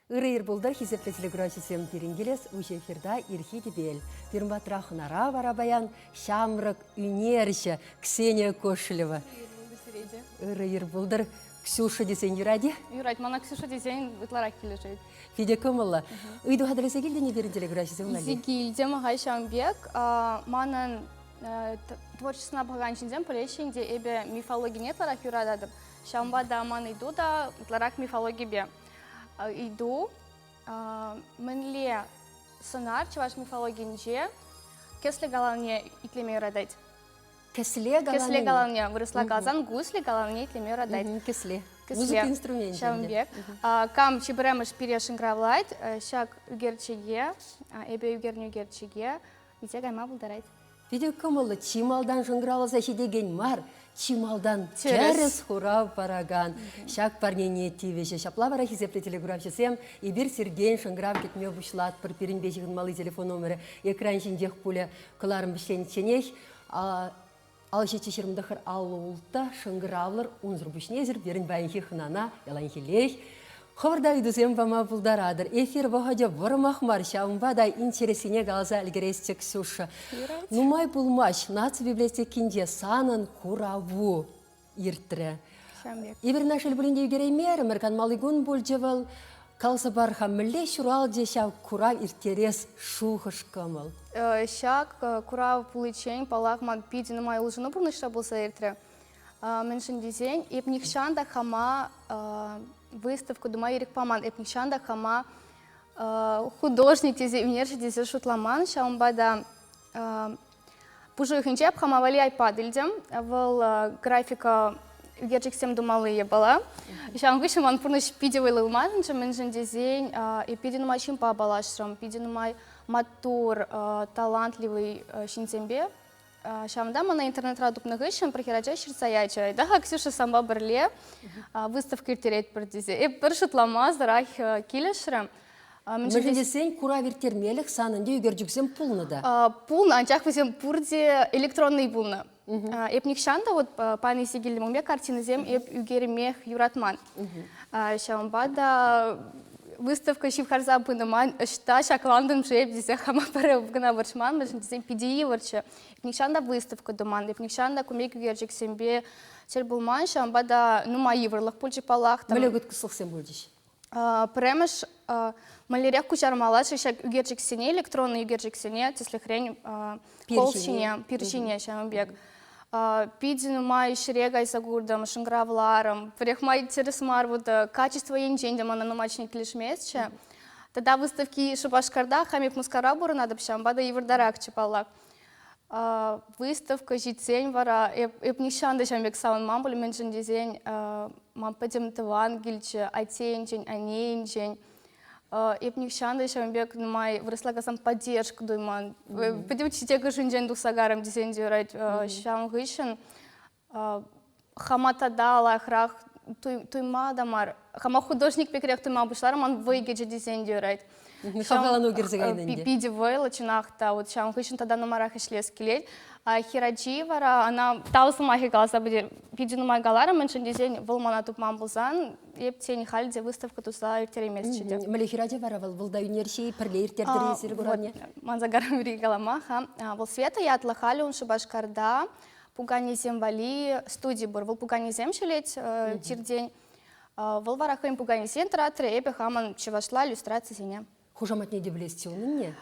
Ырӑ ир пултӑр, хисеплӗ телекуравҫӑсем! Пирӗн килес уҫӑ эфирта ирхи тӗпел. Пирӗн патра хӑнара вара паян ҫамрӑк ӳнерҫӗ Ксения Кошелева. Ырӑ ир пултӑр. Ксюша тесен юрать-и? Юрать, мана Ксюша тесен ытларах килӗшет. Питӗ кӑмӑллӑ. Ыйту хатӗрлесе килтӗн-и пирӗн телекуравҫӑсем валли? Килтӗм, ха ҫавӑн пек. Манӑн творчествӑна пӑхакан ҫынсем пӗлеҫҫӗ ӗнтӗ, эпӗ мифологине ытларах юрататӑп. Ҫавӑнпа та ман ыйту та ытларах мифологипе. Ыйту, мӗнле сӑнар чӑваш мифологинче кӗсле каланине итлеме юратать? Кӗсле каланине? Кӗсле каланине, вырӑсла каласан гусли каланине итлеме юратать. Кӗсле. Музыка инструменчӗ. Ҫавӑн пек. Кам чи пӗрремӗш пире шӑнкӑравлать, ҫак ӳкерчӗке, эпӗ ӳкернӗ ӳкерчӗке илсе кайма пултарать. Питӗ кӑмӑллӑ, чи малтан шӑнкӑравласа ҫитекен мар, чи малтан тӗрӗс хурав паракан ҫак парнене тивӗҫӗ. Ҫапла вара, хисеплӗ телекуравҫӑсем, эпир сиртен шӑнкӑрав кӗтме пуҫлатпӑр. Пирӗнпе ҫыхӑнмалли телефон номерӗ экран ҫинчех пулӗ. Кӑларӑм вӗҫленичченех ал ҫиччӗ 29 50 шӑнкӑравлӑр. Унсӑр пуҫне эсир пирӗн паянхи хӑнана яланхиллех хӑвӑр та ыйтусем пама пултаратӑр. Эфир вӑхӑчӗ вӑрӑмах мар, ҫавӑнпа та интереслине каласа ӗлкӗресчӗ, Ксюша. Нумай пулмасть наци библиотекинче санӑн кураву иртрӗ. Эпир шел пулин те ӳкереймерӗмӗр, канмалли кун пулчӗ вӑл. Каласа пар-ха, мӗнле ҫуралчӗ ҫав курав ирттерес шухӑш-кӑмӑл? Ҫак курав пуличчен, паллах, ман питӗ нумай улшӑну пурнӑҫра пулса иртрӗ. Мӗншӗн тесен эп нихҫан та хама выставка тума ирӗк паман, эп нихҫан та хама художник тесе, ӳнерҫӗ тесе шутламан. Ҫавӑнпа та пуш уйӑхӗнче эп хама валли iPad илтӗм. Вӑл графика ӳкерчӗксем тумалли япала. Ҫавӑн хыҫҫӑн ман пурнӑҫ питӗ вӑйлӑ ылмашӑнчӗ, мӗншӗн тесен эп питӗ нумай ҫынпа паллашрӑм, питӗ нумай маттур, талантливый ҫынсемпе. Ҫавӑнта мана интернетра тупнӑ хыҫҫӑн пӗр хӗрача ҫырса ячӗ. Айта-ха, Ксюша, санпа пӗрле выставка ирттеретпӗр тесе. Эп пӗр шутламасӑрах килӗшрӗм. Мӗншӗн тесен курав ирттермелӗх санӑн те ӳкерчӗксем пулнӑ та. Пулнӑ, анчах вӗсем пурте электронный пулнӑ. Эп нихҫан та вот пан илсе килнӗ пек картинӑсем эп ӳкермех юратман. Ҫавӑнпа та выставка ҫывхарса пынӑ май ӑҫта ҫаклантӑм-ши эп тесе хама пӗрре кӑна вӑрҫман, мӗншӗн тесен питӗ йывӑрччӗ. Эп нихҫан та выставка туман, эп нихҫан та кун пек ӳкерчӗксемпе тӗл пулман, ҫавӑнпа та нумай йывӑрлӑх пулчӗ паллах. Мӗнле кӑткӑслӑхсем пулчӗҫ? Пӗрремӗш мӗнлерех куҫармалла-ши ҫак ӳкерчӗксене, электронлӑ ӳкерчӗксене, тӗслӗхрен, кол ҫине, пир ҫине ҫавӑн пек. Питӗ нумай ҫӗре кайса куртӑм, шӑнкӑравларӑм. Пӗрехмай тӗрӗс мар, вот качество енчен те мана нумай чухне килӗшместчӗ. Тата выставки Шупашкарта, хам эп Мускавра пурӑнатӑп, ҫавӑнпа та йывӑртарахчӗ паллах. Выставка ҫитсен вара эп, эп нихҫан та ҫавӑн пек савӑнман пуль, мӗншӗн тесен ман пӗтӗм тӑван килчӗ, атте енчен, анне енчен. Эп нихҫан та ҫавӑн пек нумай вырӑсла каласан поддержка туйман. Пӗтӗм чечек ӑшӗнчен тухса карӑм тесен те юрать. Ҫавӑн хыҫҫӑн хама тата лайӑхрах туйма та мар, хама художник пекрех туйма пуҫларӑм, ман вӑй кӗчӗ тесен те юрать. Хавхалану кӗрсе кайнӑ ӗнтӗ. Питӗ вӑйлӑ, чӑнах та. Вот ҫавӑн хыҫҫӑн тата нумайрах ӗҫлес килет. Хӗрачи вара ӑна тав сӑмахӗ каласа питӗ нумай каларӑм, мӗншӗн тесен вӑл мана тупман пулсан, эп тен халь те выставка туса ирттерейместчӗ те. Мӗнле хӗрача вара вӑл? Вӑл та ӳнерҫи, пӗрле ирттертӗр эсир куравне? Манса карӑм калама-ха. Вӑл Света ятлӑ, халӗ ун Шупашкарта пуканесем валли студи пур. Вӑл пуканесем ҫӗлет тиртен. Вӑл вара хӑйӗн пуканисен тӑратрӗ, эпӗ хамӑн чӑвашла иллюстрацисене. Хушаматне те пӗлесчӗ унӑнне?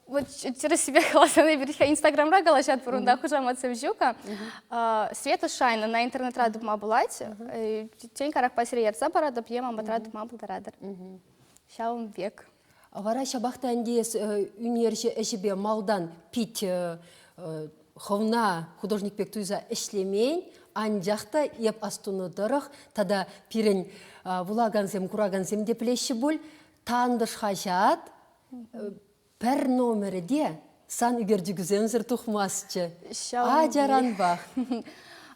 Вот тӗрӗссипе каласан, эпир Инстаграмра калаҫатпӑр, унта хушаматсем ҫук. Света Шайна на интернетра тупма пулать. Тен, карахпа сире ярса паратӑп е ман патра тупма пултаратӑр. Ҫавӑн пек. Вара ҫапах та ӗнтӗ эс ӳнерҫӗ ӗҫӗпе малтан пит хӑвна художник пек туйса ӗҫлемен, анчах та эп астунӑ тӑрӑх тата пирӗн вулакансем, куракансем те пӗлеҫҫӗ пуль, Тантӑш хаҫат пӗр номерӗ те сан ӳкерчӗкӳсемсӗр тухмастчӗ. Ачаранпах.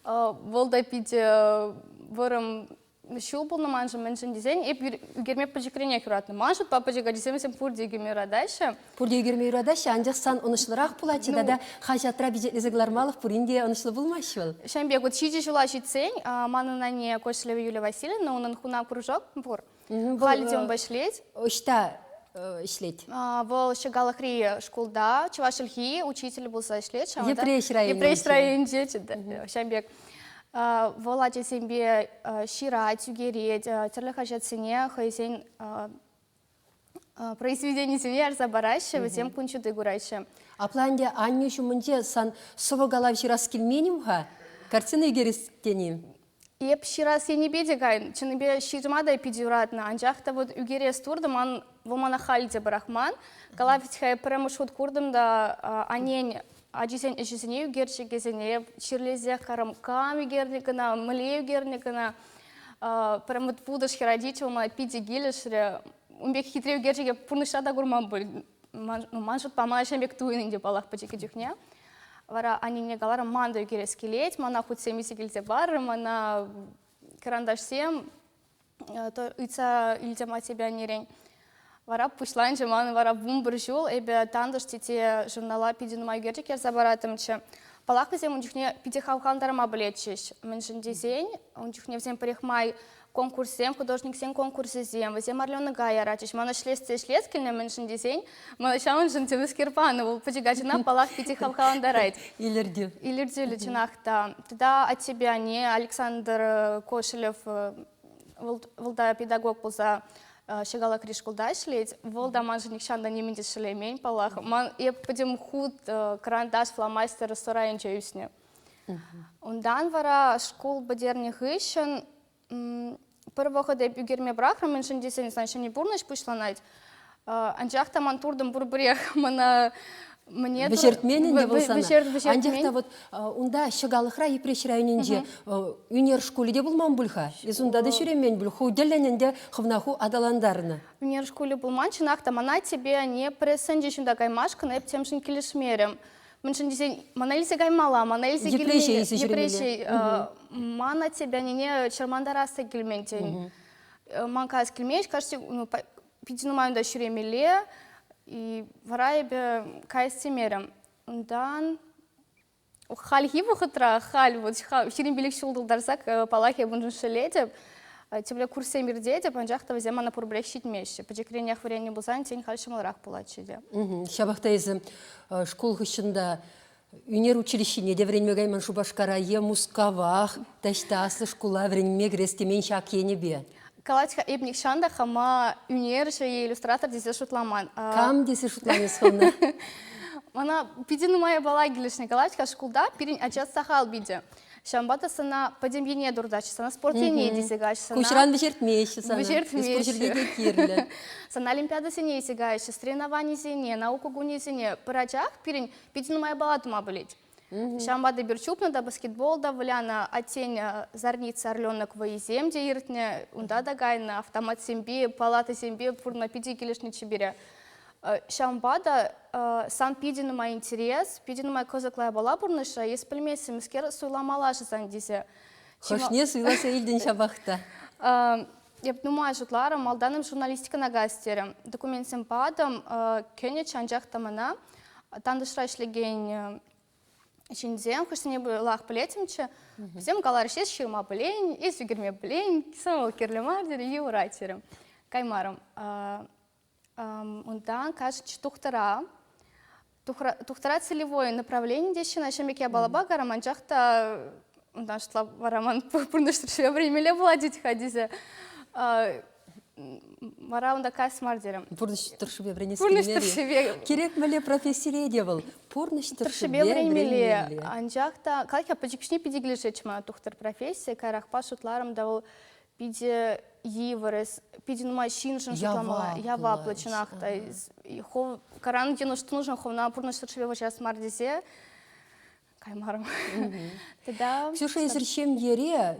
Вӑл та питӗ вӑрӑм ҫул пулнӑ маншӑн, мӗншӗн тесен эп ӳкерме пӗчӗкренех юратнӑ. Ман шутпа пӗчӗк ачасем вӗсем пурте ӳкерме юратаҫҫӗ. Пурте ӳкерме юратаҫҫӗ, анчах сан ӑнӑҫлӑрах пулатчӗ тата хаҫатра пичетлесе кӑлармалӑх пурин те ӑнӑҫлӑ пулмасть вӑл. Ҫавӑн пек вот ҫичӗ ҫула ҫитсен манӑн анне Кошелева Юлия Васильевна, унӑн хунав кружок пур. Халӗ те унпа ӗҫлет. Ӑҫта ӗҫлет? Вӑл Ҫӑкалӑхри шкулта чӑваш чӗлхи учителӗ пулса ӗҫлет. Йӗпреҫ районӗнче. Йӗпреҫ районӗнче ҫавӑн пек. Вӑл ачасемпе ҫырать, ӳкерет, тӗрлӗ хаҫатсене хӑйсен произведенисене ярса параҫҫӗ, вӗсем кун ҫути кураҫҫӗ. Апла ӗнтӗ аннӳ ҫумӗнче сан сӑвӑ-калав ҫырас килмен-им-ха? Картина ӳкерес тени? Эп ҫырас енӗпе те кайнӑ. Чӑннипе ҫырма та питӗ юратнӑ, анчах та вот ӳкерес туртӑм ман вӑл мана халь те пӑрахман. Калав вӗт-ха эп пӗрремӗш хут куртӑм та аннен ачисен ӗҫӗсене ӳкерчӗкӗсене чирлесех карӑм. Кам ӳкернӗ кӑна, мӗнле ӳкернӗ кӑна. Прям вот вутӑш хӗрачи мана питӗ килӗшрӗ. Ун пек хитре ӳкерчӗке пурнӑҫра та курман пуль. Ман шутпа мана ҫавӑн пек туйӑн ӗнтӗ паллах пӗчӗккӗ чухне. Вара аннене каларӑм, ман та ӳкерес килет, мана хутсем илсе килсе парӑр, мана карандашсем ыйтса илтӗм аттепе аннерен. Вара пуҫланчӗ ман вара 11 ҫул эпӗ Тантӑш тете журнала питӗ нумай ӳкерчӗк ярса параттӑмччӗ. Паллах, вӗсем ун чухне питӗ хавхалантарма пӗлетчӗҫ. Мӗншӗн тесен ун чухне вӗсем пӗрехмай конкурссем, художниксен конкурсӗсем, вӗсем Орленока яратчӗҫ. Мана ӗҫлес те ӗҫлес килнӗ, мӗншӗн тесен мана ҫавӑншӑн темӗскер панӑ. Вӑл пӗчӗк ачана, паллах, питӗ хавхалантарать. Илӗртӳ. Илӗртӳллӗ, чӑнах та. Тата аттепе анне Александр Кошелев вӑл та педагог пулса Ҫӑкалӑхри шкулта ӗҫлет. Вӑл та маншӑн нихҫан та нимӗн те шеллемен, паллах. Ман эп пӗтӗм хут, кӑранташ, фломастер сарайӗнче ӳснӗ. Унтан вара шкул пӗтернӗ хыҫҫӑн пӗр вӑхӑт эп ӳкерме пӑрахрӑм, мӗншӗн тесен сан ҫӗнӗ пурнӑҫ пуҫланать. Анчах та ман туртӑм пурпӗрех мана мӗне Вӗҫертмен ӗнтӗ вӑл сана. Анчах та вот унта Ҫӑкалӑхра Йӗпреҫ районӗнче ӳнер шкулӗ те пулман пуль-ха. Эс унта та ҫӳремен пуль. Ху тӗллӗн ӗнтӗ хӑвна ху аталантарнӑ. Ӳнер шкулӗ пулман, чӑнах та мана тебе не прессенче ҫунта каймашкӑн эп темшӗн килӗшмерӗм. Мӗншӗн тесен мана илсе каймалла, мана илсе килмелле. Йӗпреҫе Мана тебе аннене чӑрмантарас та килмен тен. Ман каяс килмест, кажется, питӗ нумай унта ҫӳремелле. И вара эпӗ каяс темерӗм. Унтан хальхи вӑхӑтра, халь вот 25 ҫул тултарса, паллах, эп уншӑн шелетӗп. Темле курссем иртетӗп, анчах та вӗсем мана пурпӗрех ҫитмеҫҫӗ. Пӗчӗкренех вӗреннӗ пулсан, тен, халь ҫӑмӑлрах пулатчӗ те. Ҫапах та эсӗ шкул хыҫҫӑн та ӳнер училищине те вӗренме кайман Шупашкара е Мускавах таҫта аслӑ шкула вӗренме кӗрес темен ҫак енӗпе. Калать-ха, эп нихҫан та хама ӳнерҫӗ е иллюстратор тесе шутламан. Кам тесе шутланӑ хӑвна? Мана питӗ нумай япала килӗшнӗ. Калать-ха, шкулта пирӗн ача сахал питӗ. Ҫавӑнпа та сана пӗтӗм ене туртаҫҫӗ, сана спорт ене тесе каҫ сана. Куҫран вӗҫертмеҫҫӗ сана. Вӗҫертмеҫҫӗ. Пур ҫӗрте те кирлӗ. Сана олимпиадӑсене илсе каяҫҫӗ, соревнованисене, наука кунӗсене. Пӗр ачах пирӗн питӗ нумай япала тума пӗлет. Ҫавӑнпа та эпир чупнӑ та, баскетбол та вылянӑ, аттен Зарница Орленок вӑййисем те иртнӗ, унта та кайнӑ, автоматсемпе, палатӑсемпе пурӑнма питӗ килӗшнӗччӗ пире. Ҫавӑнпа та сан питӗ нумай интерес, питӗ нумай кӑсӑклӑ япала пурнӑҫра, эс пӗлместӗн, мӗскер суйламалла-ши сан тесе. Хӑшне суйласа илтӗн ҫапах та? Эп нумай шутларӑм, малтан журналистикӑна каяс терӗм. Документсем патӑм, кӗнӗччӗ, анчах та мана Тантӑшра ӗҫлекен ҫынсем, хӑшсене лайӑх пӗлеттӗмччӗ, вӗсем каларӗҫ, эс ҫырма пӗлен, эс ӳкерме пӗлен, сана кирлӗ мар терӗ, йывӑра терӗм. Каймарӑм. Унтан кашни тухтӑра, тухтӑра целевое направлени теҫҫӗ, ӑна ҫын пек япалапа карам, анчах та унтан шутла вара ман пурнӑҫ тӑршшӗпе вӗренмелле пулать тет-ха тесе. Вара унта каяс мар терӗм. Пурнӑҫ тӑршшӗпе вӗренес Пурнӑҫ тӑршшӗпе. Кирек мӗнле профессире те вӑл пурнӑҫ тӑршшӗпе вӗренмелле. Анчах та калать-ха пӗчӗкҫне питӗ килӗшетчӗ мана тухтӑр профессийӗ. Каярахпа шутларӑм та вӑл питӗ йывӑр, эс питӗ нумай ҫыншӑн шутламалла, яваплӑ чӑнах та. Хов каран йӑнӑш тунӑшӑн хӑвна пурнӑҫ тӑршшӗпе вӑрҫас мар тесе каймарӑм. Тата Ксюша, эсир ҫемьере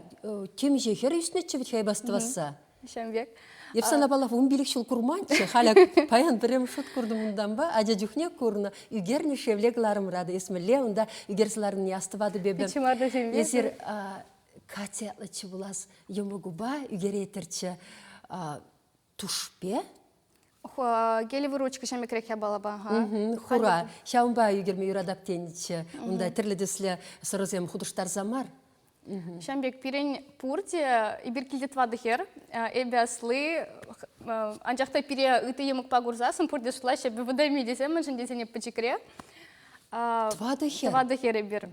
темиҫе хӗр ӳснӗччӗ вӗт-ха эп астӑвасса. Ҫавӑн пек. Эп сана паллах 15 ҫул курманччӗ. Халӗ паян пӗрремӗш хут куртӑм унтанпа. Ача чухне курнӑ. Ӳкернӗ шевле кӑларӑмра та эс мӗнле унта ӳкерсе ларнине астӑватӑп эпӗ. Эсир Катя ятлӑччӗ пулас йӑмӑкупа ӳкеретӗрччӗ. Тушпе? Гелевый ручка ҫемекрех япалапа. Хура. Ҫавӑнпа ӳкерме юратап тенӗччӗ. Унта тӗрлӗ тӗслӗ сӑрӑсем хутӑштарса мар. Ҫавӑн пек пирӗн пурте, эпир килте тӑватӑ хӗр, эпӗ асли, анчах та пире ытти йӑмӑкпа курсассӑн пурте шутлаҫҫӗ, эпӗ вӑтами тесе, мӗншӗн тесен эп пӗчӗкре. Тӑватӑ хӗр? Тӑватӑ хӗр эпир.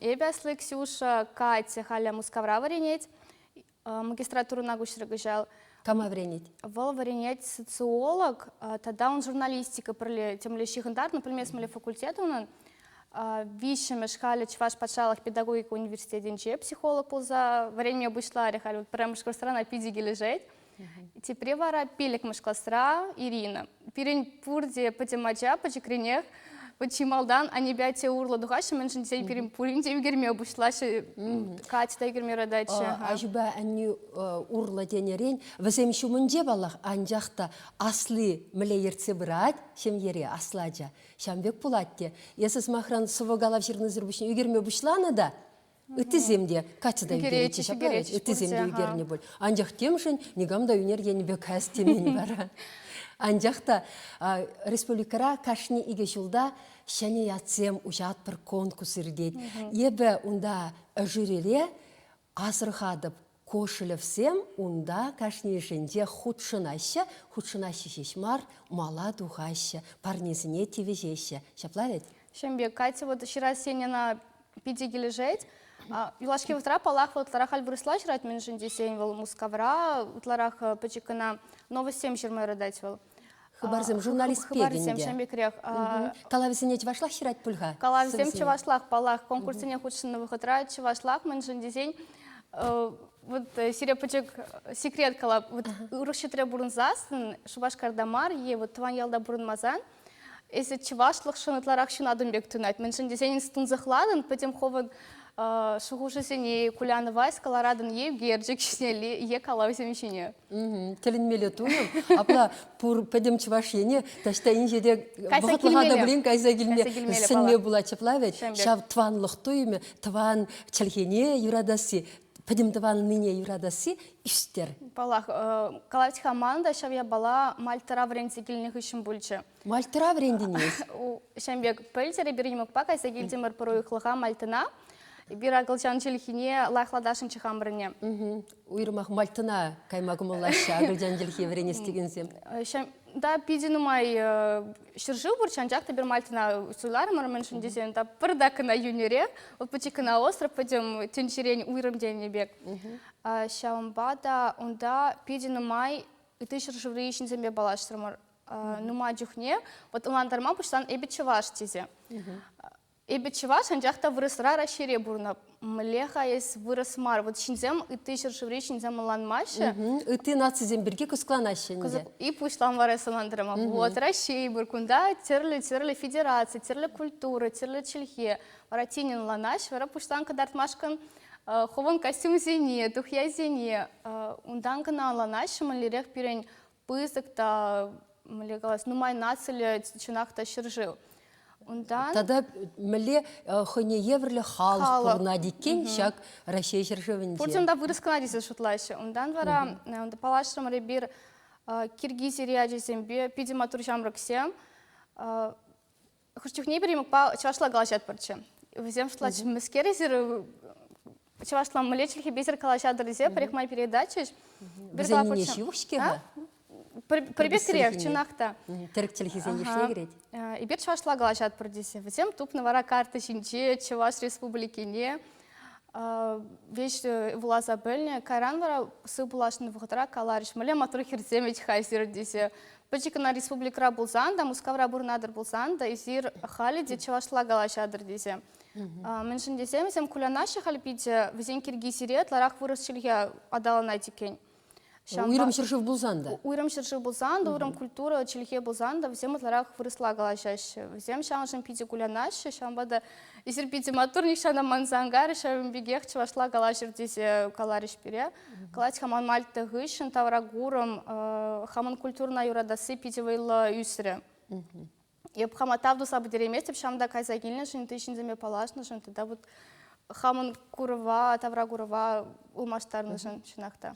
Эпӗ асли Ксюша, Катя халӗ Мускавра вӗренет, магистратурӑна куҫрӗ кӑҫал. Кама вӗренет? Вӑл вӗренет социолог тата ун журналистика пӗрле темле ҫыхӑнтарнӑ, пӗлмест мӗнле факультет унӑн. Виҫҫӗмӗш халӗ Чӑваш патшалӑх педагогика университетӗнче психолог пулса вӗренме пуҫларӗ. Халӗ пӗрремӗш курсра ӑна питӗ килӗшет. Тепре вара пиллӗкмӗш класра Ирина. Пирӗн пурте пӗтӗм ача пӗчӗкренех вот чи малтан аннепе атте урлӑ тухаҫҫӗ, мӗншӗн тесен пирӗн пурин те ӳкерме пуҫлаҫҫӗ. Катя та ӳкерме юрататчӗ. Аҫупа аннӳ урлӑ тенӗрен вӗсем ҫумӗнче паллах, анчах та асли мӗнле ертсе пырать ҫемьере, аслӑ ача, ҫавӑн пек пулать те. Эсӗ, сӑмахран, сӑвӑ-калав ҫырнисӗр пуҫне ӳкерме пуҫланӑ та, Ыттисем те, Катя та ӳкеретчӗ ҫапла вӗт, ыттисем те ӳкернӗ пуль. Анчах темшӗн никам та ӳнер енӗпе каяс темен вара. Анчах та республикӑра кашни икӗ ҫулта ҫӗнӗ ятсем уҫатпӑр конкурс иртет. Эпӗ унта жюрире асӑрхатӑп, Кошелевсем унта кашнийӗшӗнче хутшӑнаҫҫӗ, хутшӑнаҫҫӗ ҫеҫ мар, мала тухаҫҫӗ, парнесене тивӗҫеҫҫӗ. Ҫапла вӗт? Ҫемье Катя вот ҫырас ӑна питӗ килӗшет. Юлашки вӑхӑтра, паллах, вӑл ытларах халь вырӑсла ҫырать, мӗншӗн тесен вӑл Мускавра ытларах пӗчӗк кӑна новостьсем ҫырма юратать вӑл. Хыпарсем журналист пек Хыпарсем ҫавӑн пекрех. Калавӗсене чӑвашлах ҫырать пуль-ха? Калавӗсем чӑвашлах, паллах, конкурссене хутшӑннӑ вӑхӑтра чӑвашлах, мӗншӗн тесен вот сире пӗчӗк секрет калап. Вот урӑх ҫӗртре пурӑнсассӑн, Шупашкарта мар е вот тӑван ялта пурӑнмасан, эсӗ чӑвашлӑхшӑн ытларах ҫунатӑн пек туйӑнать. Мӗншӗн тесен эс тунсӑхлатӑн, пӗтӗм хӑвӑн шухӑшӗсене кулянӑва эс кӑларатӑн е ӳкерчӗк ҫине, е калавсем ҫине. Тӗлӗнмелле туйӑм. Апла пур пӗтӗм Чӑваш Ене таҫта инҫете вӑхӑтлӑха та пулин кайса килме сӗнме пулать ҫапла вӗт. Ҫав тӑванлӑх туйӑмӗ, тӑван чӗлхене юратасси, пӗтӗм тӑваннине юратасси ӳстер. Паллах, калать-ха ман та ҫав япала Мальтӑра вӗренсе килнӗ хыҫҫӑн пулчӗ. Мальтӑра вӗрентӗн-и эс? Ҫавӑн пек пӗлтӗр эпир йӑмӑкпа кайса килтӗмӗр пӗр уйӑхлӑха Мальтӑна. Эпир акӑлчан чӗлхине лайӑхлатасшӑнччӗ хамӑрне. Уйрӑмах Мальтӑна кайма кӑмӑллаҫҫӗ акӑлчан чӗлхи вӗренес текенсем. Да, питӗ нумай ҫӗршыв пур, анчах та эпир Мальтӑна суйларӑмӑр, мӗншӗн тесен та пӗртак кӑна йӳнӗрех. Вӑл пӗчӗк кӑна остров, пӗтӗм тӗнчерен уйрӑм тенӗ пек. Ҫавӑнпа та унта питӗ нумай ытти ҫӗршыври ҫынсемпе паллашрӑмӑр. Нумай чухне вот ӑнлантарма пуҫлан эпӗ чӑваш тесе. Эпӗ чӑваш, анчах та вырӑсра Раҫҫейре пурӑнап. Мӗнле-ха эс вырӑс мар? Вот ҫынсем ытти ҫӗршыври ҫынсем ӑнланмаҫҫӗ. Ытти нацисем пирки кӑсӑкланаҫҫӗ ӗнтӗ. И пуҫлам вара эс ӑнлантарма. Вот Раҫҫей пур кунта тӗрлӗ-тӗрлӗ федераци, тӗрлӗ культура, тӗрлӗ чӗлхе. Вара тин ӑнланаҫ, вара пуҫлан кӑтартмашкӑн хӑвӑн костюмсене, тухьясене. Унтан кӑна ӑнланаҫҫӗ мӗнлерех пирӗн пысӑк та, мӗнле калас, нумай нациллӗ чӑнах та ҫӗршыв. Унтан Тата мӗнле хӑйне евӗрлӗ халӑх пурӑнать иккен ҫак Раҫҫей ҫӗршывӗнче. Пурте унта вырӑс кӑна тесе шутлаҫҫӗ. Унтан вара унта паллашрӑмӑр эпир Киргизири ачасемпе, питӗ маттур ҫамрӑксем. Хӑш чухне эпир йӑмӑкпа чӑвашла калаҫатпӑрччӗ. Вӗсем шутлаҫҫӗ, мӗскер эсир чӑвашла мӗнле чӗлхепе эсир калаҫатӑр тесе пӗрехмай пире дачӗҫ. Вӗсенне ҫывӑх-ҫке-ха. Пӗр пекрех, чӑнах та. Тӗрӗк чӗлхисен йышне кӗрет. Эпир чӑвашла калаҫатпӑр тесе. Вӗсем тупнӑ вара карта ҫинче Чӑваш Республикине веҫ вуласа пӗлнӗ. Кайран вара сыв пулашнӑ вӑхӑтра каларӗҫ, мӗнле маттур хӗрсем вӗт-ха эсир тесе. Пӗчӗк кӑна республикӑра пулсан та, Мускавра пурӑнатӑр пулсан та, эсир халӗ те чӑвашла калаҫатӑр тесе. Мӗншӗн тесен вӗсем кулянаҫҫӗ халь питӗ, вӗсен Киргизире ытларах вырӑс чӗлхи аталанать иккен. Уйрӑм ҫӗршыв пулсан та. Уйрӑм ҫӗршыв пулсан та, уйрӑм культура, чӗлхе пулсан та, вӗсем ытларах вырӑсла калаҫаҫҫӗ. Вӗсем ҫавӑншӑн питӗ кулянаҫҫӗ, ҫавӑнпа та эсир питӗ маттур, нихҫан та манса ан кайрӗ, ҫавӑн пекех чӑвашла калаҫӑр тесе каларӗҫ пире. Калать-ха ман Мальта хыҫҫӑн тавракурӑм, хамӑн культурӑна юратасси питӗ вӑйлӑ ӳсрӗ. Эп хама тав туса пӗтерейместӗп, ҫавӑнта кайса килнӗшӗн, ытти ҫынсемпе паллашнӑшӑн тата вот хамӑн курӑва, тавракурӑва ылмаштарнӑшӑн чӑнах та.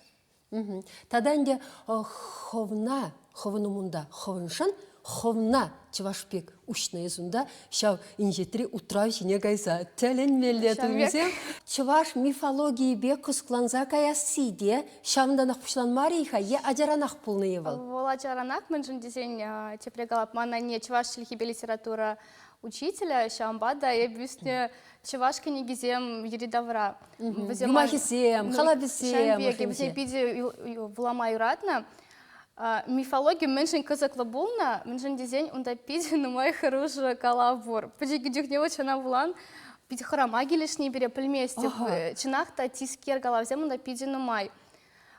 Тата ӗнтӗ хӑвна, хӑвӑн умунта, хӑвӑншӑн хӑвна чӑваш пек уҫнӑ эс унта ҫав инҫетри утрав ҫине кайса тӗлӗнмелле туйӑмсем. Чӑваш мифологийӗпе кӑсӑкланса каясси те ҫавӑнтанах пуҫланмарӗ-и-ха е ачаранах пулнӑ-и вӑл? Вӑл ачаранах, мӗншӗн тесен, тепре калап, ман анне чӑваш чӗлхипе литература учителӗ, ҫавӑнпа та эп ӳснӗ чӑваш кӗнекисем йӗри-тавра. Вӗсем Юмахӗсем, халапӗсем. Ҫавӑн пек, вӗсем питӗ вулама юратнӑ. Мифологи мӗншӗн кӑсӑклӑ пулнӑ? Мӗншӗн тесен унта питӗ нумай хӑрушӑ калав пур. Пӗчӗккӗ чухне вӑл чӑна вулан питӗ хӑрама килӗшни пире пӗлместӗп. Чӑнах та тискер калавсем унта питӗ нумай.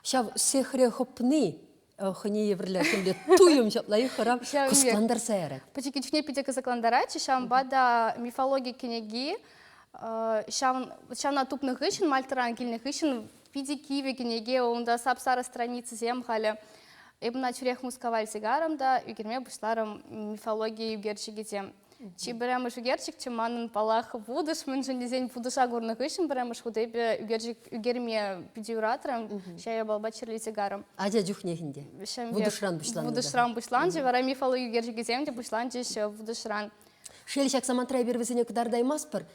Ҫав сехре хӑпни хӑйне евӗрлӗ темле туйӑм ҫапла хӑрам кӑсӑклантарса ярать. Пӗчӗккӗ чухне питӗ кӑсӑклантаратчӗ, ҫавӑнпа та мифологи кӗнеки ҫавна тупнӑ хыҫҫӑн, Мальтӑран килнӗ хыҫҫӑн питӗ кивӗ кӗнеке, унта сап-сарӑ страницӑсем халӗ. Эп ӑна тӳрех Мускава илсе карӑм та ӳкерме пуҫларӑм мифологи ӳкерчӗкӗсем. Чи пӗрремӗш ӳкерчӗкчӗ манӑн, паллах, вутӑш. Мӗншӗн тесен вутӑша курнӑ хыҫҫӑн пӗрремӗш хут эпӗ ӳкерчӗк ӳкерме питӗ юратрӑм. Ҫав япалапа чирлесе карӑм. Ача чухнех ӗнтӗ. Вутӑшран пуҫланнӑ. Вутӑшран пуҫланчӗ, вара мифологи ӳкерчӗкӗсем те пуҫланчӗҫ вутӑшран. Шел, ҫак самантра эпир вӗсене кӑтартаймастпӑр.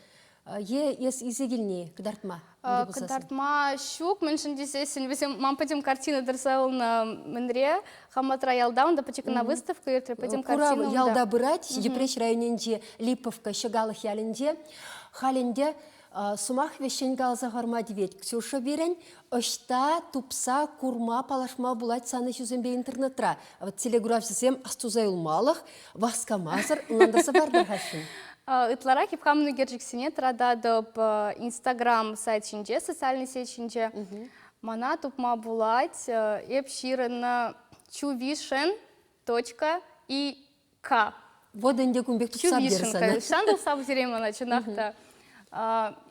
Е эс илсе килни кӑтартма? Кӑтартма ҫук, мӗншӗн тесессӗн вӗсем ман пӗтӗм картина тӑрса юлнӑ мӗнре, Хаматра ялта, унта пӗчӗк кӑна выставка иртрӗ, пӗтӗм курав картина ялта пырать, Йӗпреҫ районӗнчи Липовка Ҫӑкалӑх ялӗнче. Халь ӗнтӗ сӑмах вӗҫҫӗн каласа хӑварма тивет. Ксюша пирӗн ӑҫта тупса курма, паллашма пулать сан ӗҫӳсемпе интернетра? Вот телекуравҫӑсем астуса юлмалӑх васкамасӑр ӑнлантарса партӑр-ха. Ытларах эп хамӑн ӳкерчӗксене тӑрататӑп Инстаграм сайт ҫинче, социальный сеть ҫинче. Мана тупма пулать. Эп ҫырӑннӑ чувишен точка и к. Вот ӗнтӗ кун пек тупса пӗтер сана. Сан тупса пӗтерем мана, чӑнах та.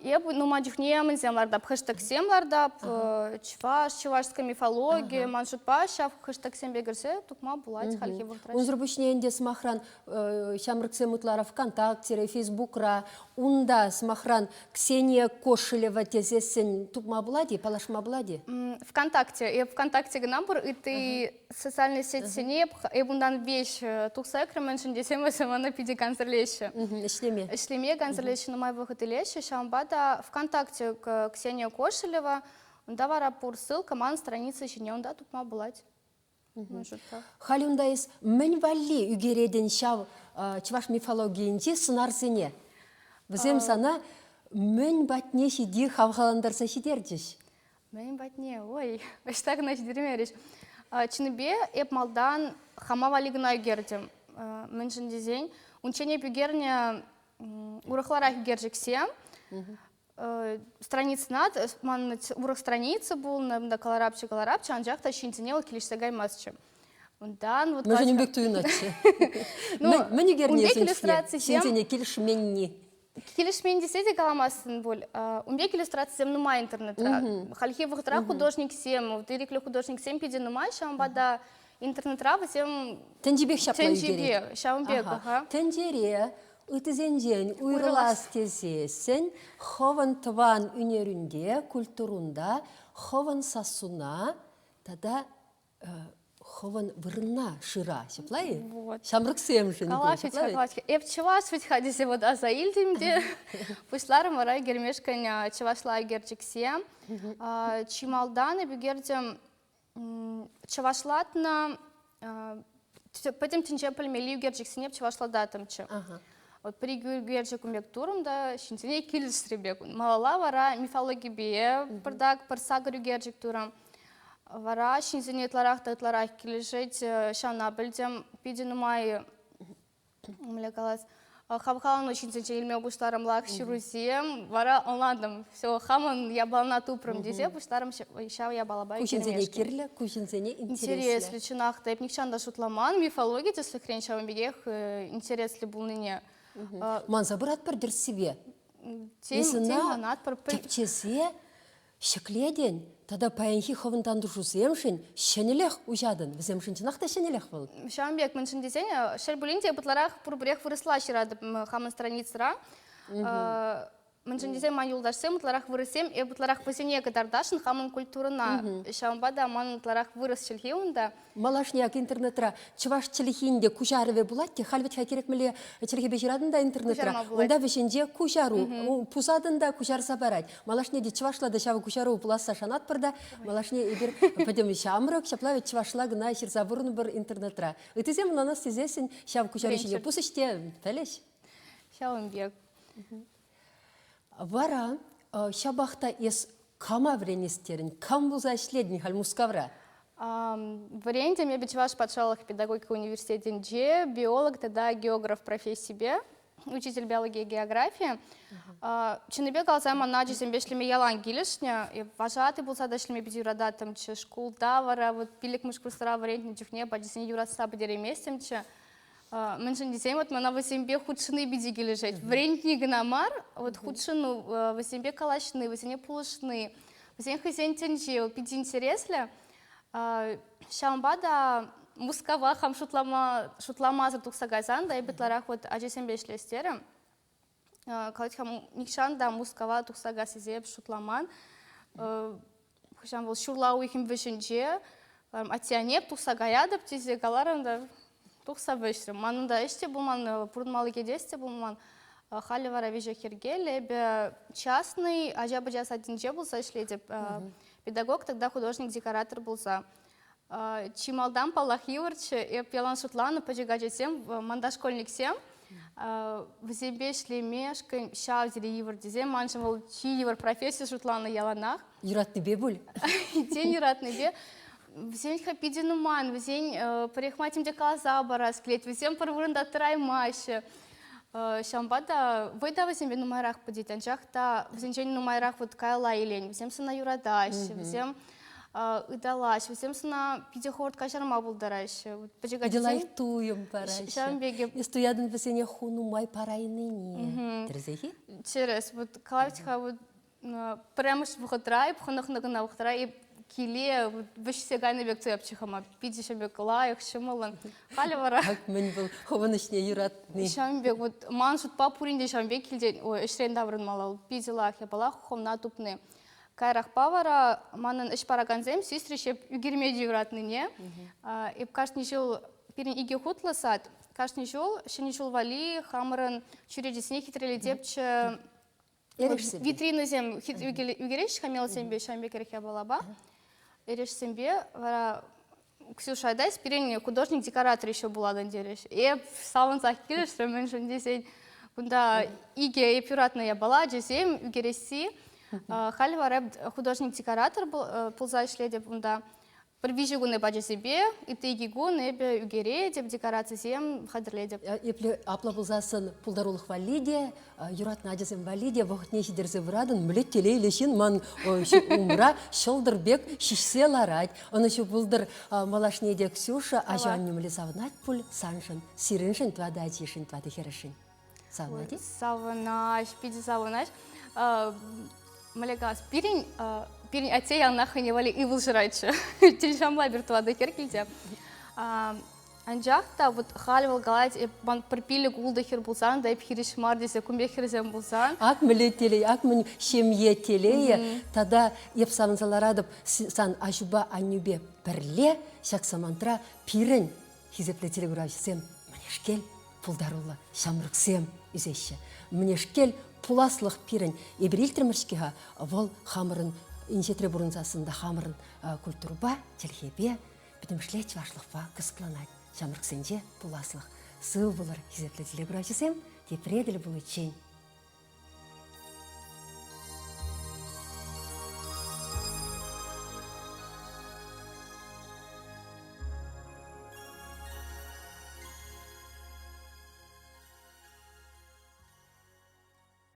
Эп нумай чухне мӗнсем лартап, хэштегсем лартап, чӑваш, чӑвашская мифология, ман шутпа ҫав хэштегсемпе кӗрсе тупма пулать хальхи вӑхӑтра. Унсӑр пуҫне ӗнтӗ, сӑмахран, ҫамрӑксем ытларах ВКонтактере, Фейсбукра, унта, сӑмахран, Ксения Кошелева тесессӗн тупма пулать-и, паллашма пулать-и? ВКонтакте. Эп ВКонтакте кӑна пур, ытти социальный сетьсене эп унтан веҫ тухса ӳкрӗм, мӗншӗн тесен вӗсем мана питӗ кансӗрлеҫҫӗ. Ӗҫлеме. Ӗҫлеме кансӗрлеҫҫӗ, нумай вӑхӑт илеҫҫӗ. Ҫавӑнпа та ВКонтакте Ксения Кошелева, унта вара пур ссылка ман страница ҫине унта тупма пулать. Халь унта эс мӗн валли ӳкеретӗн ҫав чӑваш мифологийӗнчи сӑнарсене? Вӗсем сана мӗн патне ҫити хавхалантарса ҫитерчӗҫ? Мӗн патне? Ой, ӑҫта кӑна ҫитермерӗҫ. Чӑннипе, эп малтан хама валли кӑна ӳкертӗм. Мӗншӗн тесен, унччен эп ӳкернӗ урӑхларах ӳкерчӗксем. Страницӑна, ман урӑх страница пулнӑ, унта кӑларапчӗ-кӑларапчӗ, анчах та ҫынсене вӑл килӗшсе каймастчӗ. Унтан вот Мӗншӗн ун пек туйӑнатчӗ? Мӗн ӳкернӗ ҫынсене килӗшменни? Килӗшмен тесе те каламастӑн пуль. Ун пек иллюстрацисем нумай интернетра. Хальхи вӑхӑтра художниксем, вот ирӗклӗ художниксем питӗ нумай, ҫавӑнпа та интернетра вӗсем Тӗнчипех ҫапла тӗнчипе, ҫавӑн пек, аха. Тӗнчере ыттисенчен уйрӑлас тесессӗн хӑвӑн тӑван ӳнерӳнте, культурунта хӑвӑн сассуна тата хӑвӑн вырӑнна шыра, ҫапла-и? Вот. Ҫамрӑксемшӗн Калаҫать, калаҫать. Эп чӑваш вӗт-ха тесе вот аса илтӗм те пуҫларӑм вара ӳкермешкӗн чӑвашла ӳкерчӗксем. Чи малтан эп ӳкертӗм чӑвашлатнӑ пӗтӗм тӗнче пӗлмелли ӳкерчӗксене чӑвашлататтӑмччӗ. Вот пӗр ӳкерчӗк ун пек турӑм та ҫынсене килӗшрӗ пек. Малалла вара мифологипе пӑртак пӗр сакӑр ӳкерчӗк турӑм. Вара ҫынсене ытларах та ытларах килӗшет, ҫавна пӗлтӗм. Питӗ нумай, мӗнле калас, Хавхалану ҫынсенчен илме пуҫларӑм лак ҫырусем, вара ӑнлантӑм, все, хамӑн япалана тупрӑм тесе пуҫларӑм ҫав япалапа Ку ҫынсене кирлӗ, ку ҫынсене интереслӗ. Интереслӗ, чӑнах та. Эп нихҫан та шутламан, мифологи тӗслӗхрен ҫавӑн пекех интереслӗ пулнине. Манса пыратпӑр тӗрӗссипе. Тен, тен манатпӑр. Тӗпчесе ҫӗклетӗн тата паянхи хӑвӑн тантӑшусемшӗн ҫӗнӗлӗх уҫатӑн. Вӗсемшӗн чӑнах та ҫӗнӗлӗх вӑл. Ҫавӑн пек, мӗншӗн тесен, шел пулин те, ытларах пурпӗрех вырӑсла ҫыратӑп хамӑн страницӑра. Мӗншӗн тесен ман юлташсем ытларах вырӑссем, эп ытларах вӗсене кӑтартасшӑн хамӑн культурӑна. Ҫавӑнпа та манӑн ытларах вырӑс чӗлхи унта. Малашне ак интернетра чӑваш чӗлхин те куҫарӑвӗ пулать те, халь вӗт-ха кирек мӗнле чӗлхепе ҫыратӑн та интернетра, унта вӗҫӗнче куҫару, пусатӑн та куҫарса парать. Малашне те чӑвашла та ҫав куҫару пуласса шанатпӑр та, малашне эпир пӗтӗм ҫамрӑк, ҫапла вӗт чӑвашла кӑна ҫырса пурӑнӑпӑр интернетра. Ыттисем ӑнланас тесессӗн ҫав куҫару ҫине пусӗҫ те пӗлӗҫ. Ҫавӑн пек. Вара ҫапах та эс кама вӗренес терӗн? Кам пулса ӗҫлетӗн халь Мускавра? Вӗрентӗм эпӗ Чӑваш патшалӑх педагогика университетӗнче биолог тата географ профессипе, учитель биологии и географии. Чӑннипе каласан, мана ачасемпе ӗҫлеме ялан килӗшнӗ. Вожатый пулса та ӗҫлеме питӗ юрататтӑмччӗ. Шкулта вара вот пиллӗкмӗш курсра вӗрентнӗ чухне ачасене юратса пӗтерейместӗмччӗ. Мӗншӗн тесен вот мана вӗсемпе хутшӑнни питӗ килӗшет. Вӗрентни кӑна мар, вот хутшӑну, вӗсемпе калаҫни, вӗсене пулӑшни, вӗсен хӑйсен тӗнчи питӗ интереслӗ. Ҫавӑнпа та Мускава хам шутлама, шутламасӑр тухса кайсан та эпӗ ытларах вот ачасемпе ӗҫлес терӗм. Калать-ха, нихҫан та Мускава тухса каяс тесе эп шутламан. Хӑҫан вӑл ҫурла уйӑхӗн вӗҫӗнче атте-анне тухса каятӑп тесе каларӑм та тухса вӗҫрӗм. Манӑн та ӗҫ те пулман, пурӑнмалли кӗтес те пулман. Халӗ вара веҫех йӗркеллӗ. Эпӗ частный ача-пӑча садӗнче пулса ӗҫлетӗп. Педагог тогда художник-декоратор пулса. Чи малтан, паллах, йывӑрччӗ. Эп ялан шутланӑ, пӗчӗк ачасем, ман дошкольниксем, вӗсемпе ӗҫлемешкӗн ҫав тери йывӑр тесе маншӑн вӑл чи йывӑр професси шутланӑ яланах. Юратнипе пуль? Тен, юратнипе. Вӗсен-ха питӗ нумай, вӗсен пӗрехмай тем те каласа парас килет, вӗсем пӗр вырӑнта тӑраймаҫҫӗ. Ҫавӑнпа та вӑй та вӗсемпе нумайрах пӗтет, анчах та вӗсенчен нумайрах вот каялла илен. Вӗсем сана юратаҫҫӗ, вӗсем ыталаҫ, вӗсем сана питӗ хӑвӑрт каҫарма пултараҫҫӗ. Пӗчӗк ачасем лайӑх туйӑм параҫҫӗ. Ҫавӑн пек Эс туятӑн вӗсене ху нумай парайнине. Тӗрӗсех-и? Тӗрӗс. Вот калать-ха, вот пӗрремӗш вӑхӑтра, эп хӑнӑхнӑ кӑна вӑхӑтра эп киле вӗҫсе кайнӑ пек туяпчӗ хама. Питӗ ҫавӑн пек лайӑх, ҫӑмӑллӑн. Халӗ вара... Ак мӗн вӑл хӑвӑн ӗҫне юратни. Ҫавӑн пек, вот ман шутпа пурин те ҫавӑн пек килтен, ой, ӗҫрен таврӑнмалла. Питӗ лайӑх япала хӑвна тупни. Каярахпа вара манӑн ӗҫ паракансем сисрӗҫ эп ӳкерме те юратнине. Эп кашни ҫул пирӗн икӗ хутлӑ сад. Кашни ҫул Ҫӗнӗ ҫул валли хамӑрӑн чӳречесене хитрелетепчӗ. Витринӑсем ӳкереҫҫӗ-ха мелсемпе, ҫавӑн пекех япалапа. Эрешсемпе вара Ксюша, айдась пирӗн художник-декоратор еще пулатӑн терӗҫ. Эп савӑнсах килӗшрӗм, мӗншӗн тесен кунта икӗ эп юратнӑ япала, ачасем ӳкересси. Халь вара художник-декоратор пулса ӗҫлетӗп унта. Пӗр виҫӗ кун эп ачасемпе, ытти икӗ кун эпӗ ӳкеретӗп, декорацисем хатӗрлетӗп. Епле апла пулсассӑн пултарулӑх валли те, юратнӑ ачасем валли те вӑхӑтне ҫитерсе пыратӑн. Мӗнле телейлӗ ҫын ман умра ҫӑлтӑр пек ҫиҫсе ларать. Ӑнӑҫу пултӑр малашне те, Ксюша. Аҫу-аннӳ мӗнле савӑнать пуль саншӑн, сирӗншӗн, тӑватӑ ачишӗн, тӑватӑ хӗрӗшӗн. Савӑнать-и? Савӑнаҫ, питӗ савӑнаҫ. Мӗнле калас, пирӗн, пирӗн атте яланах хӑйне валли ывӑл шыратчӗ. Тилҫамла пир тӑватӑ хӗр килте. Анчах та вот халь вӑл калать, эп ман пӗр пилӗк ултӑ хӗр пулсан та эп хирӗҫ мар тесе кун пек хӗрсем пулсан. Ак мӗнле телей, ак мӗн ҫемье телейӗ. Тата эп савӑнса ларатӑп сан аҫупа аннӳпе пӗрле ҫак самантра пирӗн хисеплӗ телекуравҫӑсем мӗнешкел пултаруллӑ ҫамрӑксем ӳсеҫҫӗ. Мӗнешкел пуласлӑх пирӗн. Эпир илтрӗмӗр-ҫке-ха, вӑл хамӑрӑн инҫетре пурӑнсассӑн та хамӑрӑн культурӑпа, чӗлхепе, пӗтӗмӗшле чӑвашлӑхпа кӑсӑкланать. Ҫамрӑксенче пуласлӑх. Сывӑ пулӑр, хисеплӗ телекуравҫӑсем, тепре тӗл пуличчен.